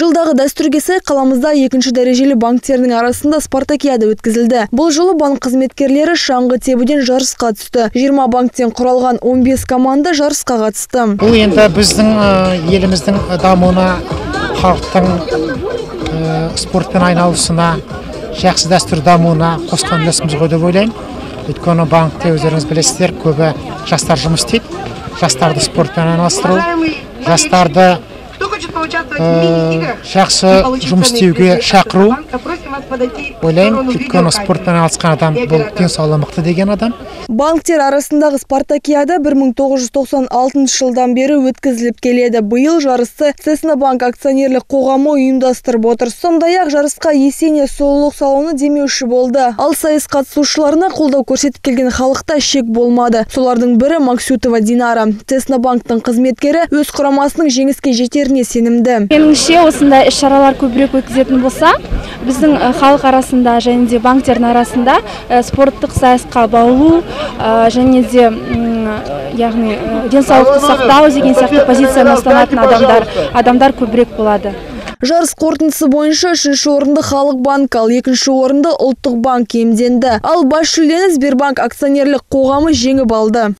Жылдағы дәстүрге сай қаламызда екінші дәрежелі банктердің арасында спартакиада өткізілді. Бұл жылы банк қызметкерлері шаңғы тебуден жарысқа түсті. 20 банктен құралған 15 команда жарысқа қатысты. Бұл енді біздің еліміздің дамуына, халықтың спортпен айналысуына, жақсы дәстүр дамуына қосқан үлесіміз ғой деп ойлаймын. Өйткені банкте, өздеріңіз білесіздер, көбі жастар жұмыс істейді. Жастарды спортпен айналыстыру, жастарды жақсы жұмыс істеуге шақыру ойлаймын. Өйткені спортпен айналысқан адам бұл денсаулығы мықты деген адам. Банктер арасындағы спартакиада 1996 жылдан бері өткізіліп келеді. Биыл жарысты Цеснабанк акционерлік қоғамы ұйымдастырып отыр. Сондай-ақ жарысқа Есения сұлулық салоны демеуші болды. Ал сайыс қатысушыларына қолдау көрсетіп келген халықта шек болмады. Солардың бірі Максютова Динара. Цеснабанктың қызметкері өз құрамасының жеңіске жетеріне сенімді. Меніңше, осындай іс-шаралар көбірек өткізетін болса, біздің халық арасында және де банктердің арасында спорттық сайысқа баулу және де яғни денсаулықты сақтау деген сияқты позицияны ұстанатын адамдар көбірек болады. Жарыс қорытындысы бойынша үшінші орынды Халық банк, ал екінші орынды Ұлттық банк иемденді. Ал бас жүлдені Сбербанк акционерлік қоғамы жеңіп алды.